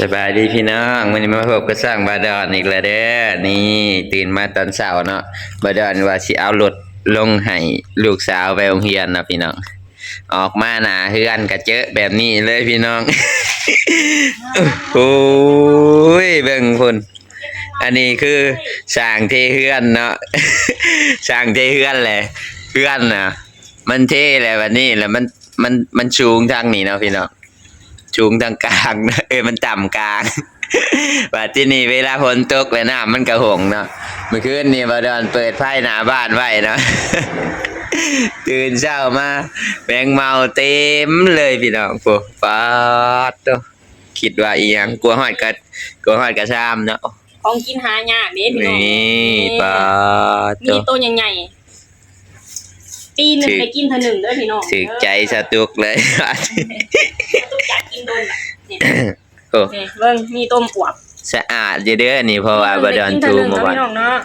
ສະບາຍດີພີ່ນ້ອງ, ມື້ນີ້ມາພົບກັບຊ່ອງບ່າວດອນອີກແລ້ວເດີ. ນີ້ຕື່ນມາຕອນເຊົ້າເນາະ, ບ່າວດອນວ່າຊິເອົາລົດລົງໃຫ້ລູກສາວໄປໂຮງຮຽນເນາະພີ່ນ້ອງ. ອອກມາໜ້າເຮືອນກະເຈີແບບນີ້ເລີຍພີ່ນ້ອງ. ໂອ້ຍ ເບິ່ງພຸ້ນ, ອັນນີ້ຄືຊ່າງເທເຮືອນເນາະ, ຊ່າງເທເຮືອນແຫຼະ. ເຮືອນນະ ມັນເທແລ້ວ ບັດນີ້ລະມັນ ມັນ ມັນສູງທາງນີ້ເນາະພີ່ນ້ອງ, ສູງທາງກາງ ເອີ ມັນຕ່ຳກາງ. ບັດທີນີ້ເວລາຝົນຕົກແລ້ວ ນ້ຳມັນກະຫົ່ງເນາະ. ມື້ຄືນນີ້ບ່າວດອນເປີດໄຟໜ້າບ້ານໄວ້ເນາະ, ຕື່ນເຊົ້າມາແມງເມົາເຕັມເລີຍພີ່ນ້ອງ. ໂອ້ ປາດໂທ້ ຄິດວ່າອີ່ຫຍັງ, ກົວຮອດກະ ກົວຮອດກະຊາມເນາະ. ຂອງກິນຫາຍາກເດ້ພີ່ນ້ອງ. ນີ້ ປາດໂທ້ ມີໂຕໃຫຍ່ໆ ປີໜຶ່ງໄດ້ກິນເທື່ອໜຶ່ງເດີພີ່ນ້ອງ. ຖືກໃຈສາວຕຸກເລີຍ. ສາວຕຸກຢາກກິນດົນລະ. ນີ້ ໂອ້ ນີ້ເບິ່ງ ມີຕົ້ມອວບ. ສະອາດຢູ່ເດີນີ້ ເພາະວ່າບ່າວດອນຖູມື້ວານເນາະ,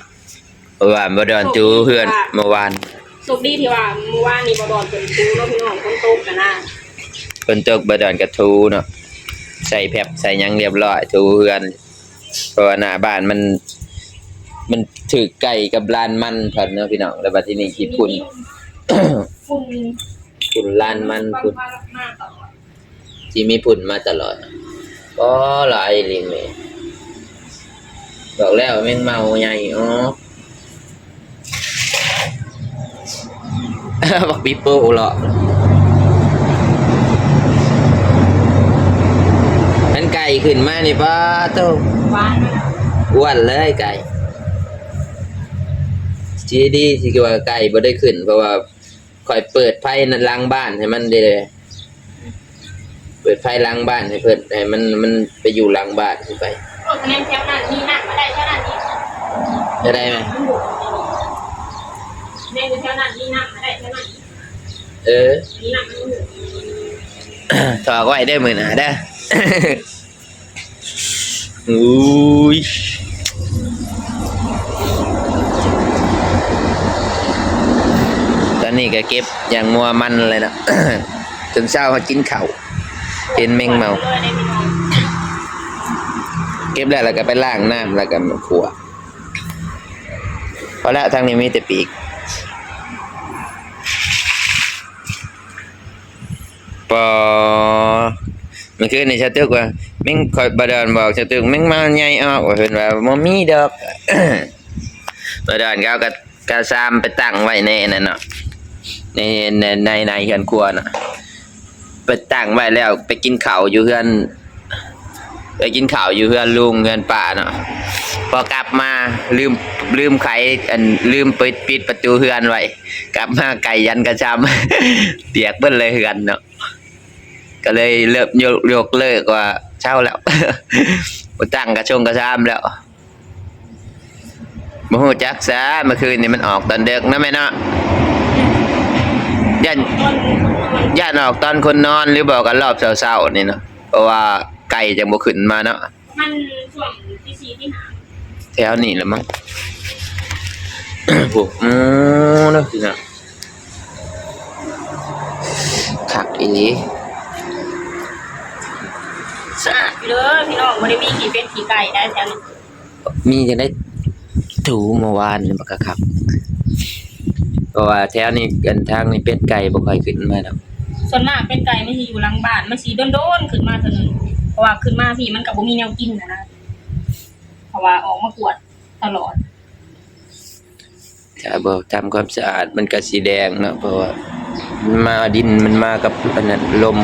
ເພາະວ່າບ່າວດອນຖູເຮືອນມື້ວານ. ໂຊກດີທີ່ວ່າມື້ວານນີ້ບ່າວດອນເພິ່ນຖູເນາະພີ່ນ້ອງ, ຝົນຕົກຫັ້ນນະ. ຝົນຕົກ ບ່າວດອນກະຖູເນາະ, ໃສ່ແພັບໃສ່ຫຍັງຮຽບຮ້ອຍ ຖູເຮືອນ. ເພາະວ່າໜ້າບ້ານມັນ ມັນຖືກໃກ້ກັບລານມັນເພິ່ນເນາະພີ່ນ້ອງ, ແລ້ວບັດທີນີ້ຂີ້ຝຸ່ນ ຝຸ່ນ ຝຸ່ນລານມັນ ຝຸ່ນ ຊິມີຝຸ່ນມາຕະຫຼອດ. ໂອ້ ຫຼາຍອີ່ຫຼີແມ່, ບອກແລ້ວແມງເມົາໃຫຍ່ອອກ. ບັກປີໂປ້ເລາະ ມັນໄກ່ຂຶ້ນມານີ້ ປາດໂທ້ ອ້ວນເລີຍໄກ່. ດີ ດີທີ່ວ່າໄກ່ບໍ່ໄດ້ຂຶ້ນ ເພາະວ່າຂ້ອຍເປີດໄຟນັ້ນຫຼັງບ້ານໃຫ້ມັນເດ້. ເປີດໄຟຫຼັງບ້ານໃຫ້ເພິ່ນ ໃຫ້ມັນ ມັນໄປຢູ່ຫຼັງບ້ານຂຶ້ນໄປ. ໂອ້ ຄະແນນແຖວນັ້ນມີນ້ຳມາໄດ້ແຖວນັ້ນນີ້ ໄດ້ໄດ້ໄໝ? ແມ່ນຢູ່ແຖວນັ້ນມີນ້ຳມາໄດ້ແຖວນັ້ນ. ເອີ ມີນ້ຳມັນ ຖອກໄວ້ເດີມື້ໜ້າເດີ. ອຸ້ຍ ຕອນນີ້ກະເກັບຢ່າງມົວມັນເລີຍເນາະ, ຈົນເຊົ້າຫາກິນເຂົ້າ ເຫັນແມງເມົາ. ເກັບແລ້ວ ແລ້ວກະໄປລ້າງນ້ຳ ແລ້ວກະມາຂົ້ວ. ພໍແລ້ວ ທາງນີ້ມີແຕ່ປີກ. ປໍ ມື້ຄືນນີ້ສາວຕຸກວ່າ ແມງ ຂ້ອຍ ບ່າວດອນບອກສາວຕຸກ ແມງເມົາໃຫຍ່ອອກ ວ່າ ເພິ່ນວ່າບໍ່ມີດອກ. ບ່າວດອນກໍເອົາກະ ກະຊາມໄປຕັ້ງໄວ້ໃນອັນນັ້ນເນາະ ໃນ ໃນ ໃນ ໃນເຮືອນຄົວເນາະ, ໄປຕັ້ງໄວ້ແລ້ວໄປກິນເຂົ້າຢູ່ເຮືອນ ໄປກິນເຂົ້າຢູ່ເຮືອນລຸງເຮືອນປ້າເນາະ. ພໍກັບມາລືມ ລືມໄຂ ອັນ ລືມປິດ ປິດປະຕູເຮືອນໄວ້, ກັບມາໄກ່ຢັນກະຊຳ ປຽກເບິດເລີຍເຮືອນເນາະ. ກໍເລີຍເລີກ ຍົກ ຍົກເລີກວ່າເຊົາແລ້ວ ບໍ່ຕັ້ງກະຊົງກະຊາມແລ້ວ. ບໍ່ຮູ້ຈັກຊະ ເມື່ອຄືນນີ້ມັນອອກຕອນເດິກເນາະແມ່ເນາະ, ຢ້ານ ຢ້ານອອກຕອນຄົນນອນ ຫຼືບໍ່ກໍລອບເຊົ້າໆນີ້ເນາະ, ເພາະວ່າໄກ່ຈັ່ງບໍ່ຂຶ້ນມາເນາະ. ມັນຊ່ວງຕີສີ່ ຕີຫ້າ ແຖວນີ້ລະມັ້ງ. ໂອ້ ເນາະ ພີ່ນ້ອງ ຄັກອີ່ຫຼີ. ສະອາດຢູ່ເດີພີ່ນ້ອງ, ບໍ່ໄດ້ມີຂີ້ເປັດຂີ້ໄກ່ໄດ໋ແຖວນີ້. ມີຈັ່ງໃດ ຖູເມື່ອວານນີ້ມັນກະຄັກ ເພາະວ່າແຖວນີ້ ອັນ ທາງນີ້ເປັດໄກ່ບໍ່ຄ່ອຍຂຶ້ນມາດອກ. ສ່ວນມາກເປັດໄກ່ມັນຊິຢູ່ຫຼັງບ້ານ, ມັນຊິດົນໆຂຶ້ນມາເທື່ອໜຶ່ງ, ເພາະວ່າຂຶ້ນມາພີ້ມັນກະບໍ່ມີແນວກິນຫັ້ນນະ, ເພາະວ່າອອກມາກວດຕະຫຼອດ. ຖ້າບໍ່ທຳຄວາມສະອາດມັນກະຊິແດງເນາະ, ເພາະວ່າມັນມາ ດິນມັນມາກັບອັນນັ້ນ ລົມ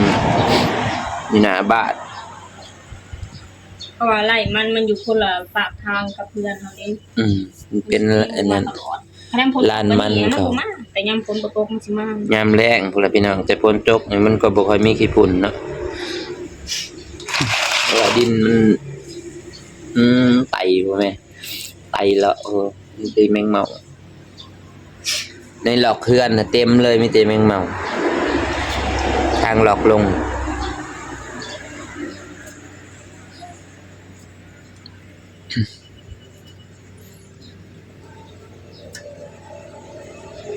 ຢູ່ໜ້າບ້ານ. ເພາະວ່າໄຮ່ມັນ ມັນຢູ່ຄົນລະປາກທາງກັບເຮືອນເຮົາເດ້. ອືມ ມັນເປັນອັນນັ້ນ ລານມັນເຂົາ. ແຕ່ຍາມຝົນບໍ່ຕົກມັນຊິມາ, ຍາມແລ້ງພຸ້ນລະພີ່ນ້ອງ, ແຕ່ຝົນຕົກນີ້ມັນກໍບໍ່ຄ່ອຍມີຂີ້ຝຸ່ນເນາະ, ເພາະວ່າດິນມັນ ອືມ ໄຕບໍ່ແມ່ນ ໄຕເລາະ ໂອ້ ມີແຕ່ແມງເມົາ. ໃນລັອກເຮືອນນະເຕັມເລີຍ ມີແຕ່ແມງເມົາ ທາງລັອກລົງ.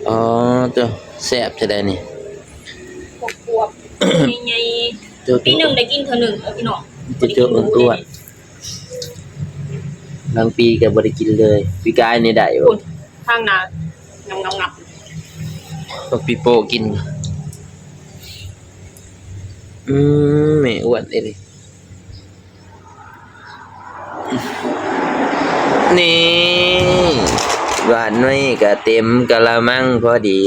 ອໍ ໂຕ ແຊບແທ້ໃດນີ້ ອວບໆ ໃຫຍ່ໆ. ໂຕ ປີໜຶ່ງໄດ້ກິນເທື່ອໜຶ່ງເດີພີ່ນ້ອງ. ຈະເຈີອ້ວນໆ ບາງປີກໍບໍ່ໄດ້ກິນເລີຍ. ປີກາຍນີ້ໄດ້ຢູ່ ທາງໜ້າ ງຳໆໆ ບັກປີໂປ້ກິນ. ອືມ ແມ່ອ້ວນເດ້ນີ້. ນີ້ ຫວານໜ້ອຍກະເຕັມກະລະມັງພໍດີ.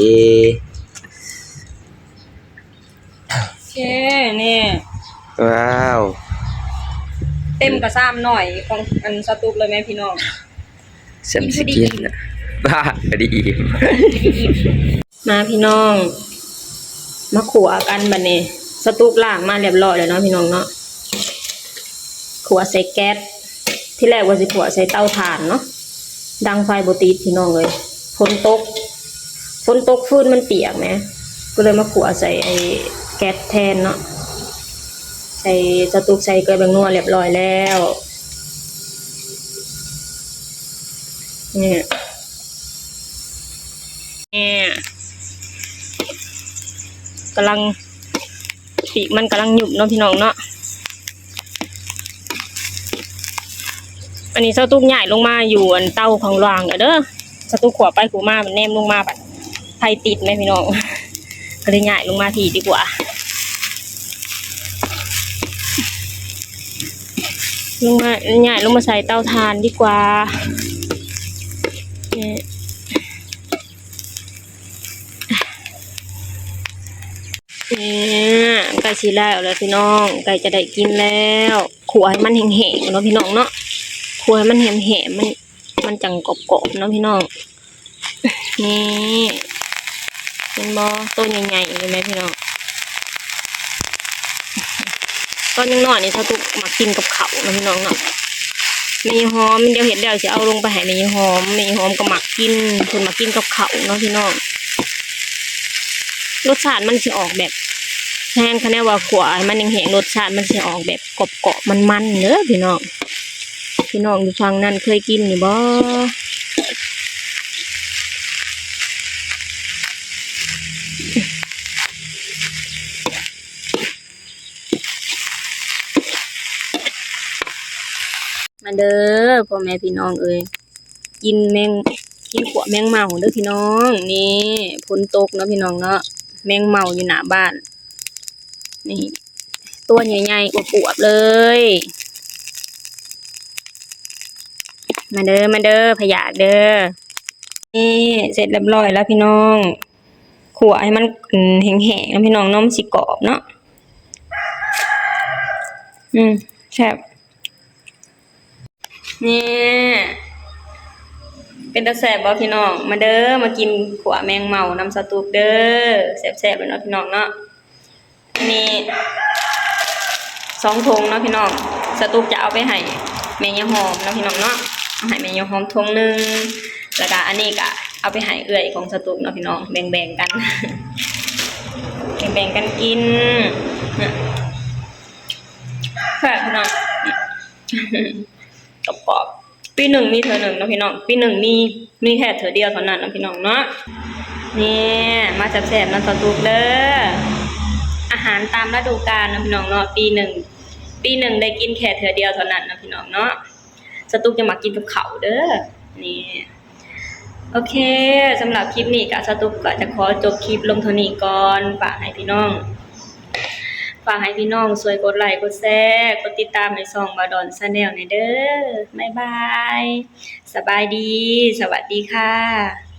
ໂອເຄ ນີ້ ວ້າວ ເຕັມກະຊາມໜ້ອຍຂອງອັນສະຕຸກເລີຍແມ່ພີ່ນ້ອງ. ສຳຊິກິນ ບ້າ ພໍດີອີ່ມ. ມາພີ່ນ້ອງ ມາຂົ້ວກັນບັດນີ້. ສະຕຸກລ້າງມາລຽບຮ້ອຍແລ້ວເນາະພີ່ນ້ອງເນາະ. ຂົ້ວໃສ່ແກັດ ທີແລກວ່າຊິຂົ້ວໃສ່ເຕົາຖ່ານເນາະ ດັງໄຟບໍ່ຕິດພີ່ນ້ອງເອີຍ. ຝົນຕົກ ຝົນຕົກ ຟືນມັນປຽກແໝ ກໍເລີຍມາຂົ້ວໃສ່ໄອ້ແກັດແທນເນາະ. ໃສ່ສະຕຸກ ໃສ່ເກືອແປ້ງນົວລຽບຮ້ອຍແລ້ວ. ນີ້ ນີ້ ກຳລັງ ປີກມັນກຳລັງຫຍຸບເນາະພີ່ນ້ອງເນາະ. ອັນນີ້ສາວຕຸກຍ້າຍລົງມາຢູ່ອັນເຕົາຂ້າງລ່າງແລ້ວເດີ. ສາວຕຸກຂົ້ວໄປຂົ້ວມາ ມັນແນມລົງມາບັດໄຟຕິດແມ່ພີ່ນ້ອງ ກໍເລີຍຍ້າຍລົງມາພີ້ດີກວ່າ. ລົງມາ ຍ້າຍລົງມາໃສ່ເຕົາຖ່ານດີກວ່າ. ນີ້ ນີ້ ໃກ້ຊິແລ້ວແລ້ວພີ່ນ້ອງ ໃກ້ຈະໄດ້ກິນແລ້ວ. ຂົ້ວໃຫ້ມັນແຫ້ງໆເນາະພີ່ນ້ອງເນາະ ຂົ້ວໃຫ້ມັນແຫ້ງໆ ມັນ ມັນຈັ່ງກອບໆເນາະພີ່ນ້ອງ. ນີ້ ເຫັນບໍ່ ໂຕໃຫຍ່ໆ ເຫັນໄໝພີ່ນ້ອງ. ຕອນຍັງນ້ອຍນີ້ສາວຕຸກມັກກິນກັບເຂົ້າເນາະພີ່ນ້ອງເນາະ. ແມ່ຍາຍຫອມ ດຽວເຮັດແລ້ວຊິເອົາລົງໄປໃຫ້ແມ່ຍາຍຫອມ. ແມ່ຍາຍຫອມກໍມັກກິນ ເພິ່ນມັກກິນກັບເຂົ້າເນາະພີ່ນ້ອງ. ລົດຊາດມັນຊິອອກແບບ ແຮງ ຄັນແນວວ່າຂົ້ວໃຫ້ມັນແຫ້ງໆ ລົດຊາດມັນຊິອອກແບບກອບໆ ມັນໆ ເດີພີ່ນ້ອງ. ພີ່ນ້ອງຢູ່ຝັ່ງນັ້ນເຄີຍກິນຢູ່ບໍ່? ມາເດີພໍ່ແມ່ພີ່ນ້ອງເອີຍ ກິນແມງ ກິນຂົ້ວແມງເມົາເດີພີ່ນ້ອງ. ນີ້ ຝົນຕົກເນາະພີ່ນ້ອງເນາະ ແມງເມົາຢູ່ໜ້າບ້ານ. ນີ້ ຕົວໃຫຍ່ໆ ອວບໆ ເລີຍ. ມາເດີ ມາເດີ ໃຜຢາກເດີ. ນີ້ ເສັດລຽບຮ້ອຍແລ້ວພີ່ນ້ອງ ຂົ້ວໃຫ້ມັນ ອືມ ແຫ້ງໆ ເນາະພີ່ນ້ອງເນາະ ມັນຊິກອບເນາະ. ອືມ ແຊບ. ນີ້ ເປັນຕາແຊບບໍ່ພີ່ນ້ອງ? ມາເດີ ມາກິນຂົ້ວແມງເມົານຳສາວຕຸກເດີ ແຊບໆ ເລີຍເນາະພີ່ນ້ອງເນາະ. ນີ້ ສອງຖົງເນາະພີ່ນ້ອງ ສາວຕຸກຈະເອົາໄປໃຫ້ແມ່ຍາຍຫອມເນາະພີ່ນ້ອງເນາະ. ເອົາໃຫ້ແມ່ຍາຍຫອມຖົງໜຶ່ງ ແລ້ວກະອັນນີ້ກະເອົາໄປໃຫ້ເອື້ອຍຂອງສາວຕຸກເນາະພີ່ນ້ອງ ແບ່ງໆ ກັນ ແບ່ງໆ ກັນກິນ. ແຊບພີ່ນ້ອງ ກອບໆ ປີໜຶ່ງມີເທື່ອໜຶ່ງເນາະພີ່ນ້ອງ ປີໜຶ່ງມີ ມີແຄ່ເທື່ອດຽວເທົ່ານັ້ນເນາະພີ່ນ້ອງເນາະ. ນີ້ ມາແຊບໆ ນຳສາວຕຸກເດີ ອາຫານຕາມລະດູການເນາະພີ່ນ້ອງເນາະ. ປີໜຶ່ງ ປີໜຶ່ງໄດ້ກິນແຄ່ເທື່ອດຽວເທົ່ານັ້ນເນາະພີ່ນ້ອງເນາະ. ສາວຕຸກຈະມັກກິນກັບເຂົ້າເດີ ນີ້. ໂອເຄ ສຳລັບຄລິບນີ້ກະ ສາວຕຸກກະຈະຂໍຈົບຄລິບລົງເທົ່ານີ້ກ່ອນ. ຝາກໃຫ້ພີ່ນ້ອງ ຝາກໃຫ້ພີ່ນ້ອງຊ່ວຍກົດໄລ ກົດແຊ ກົດຕິດຕາມໃຫ້ຊ່ອງບ່າວດອນ Channel ແດ່ເດີ. ບາຍບາຍ ສະບາຍດີ ສະຫວັດດີຄ່ະ.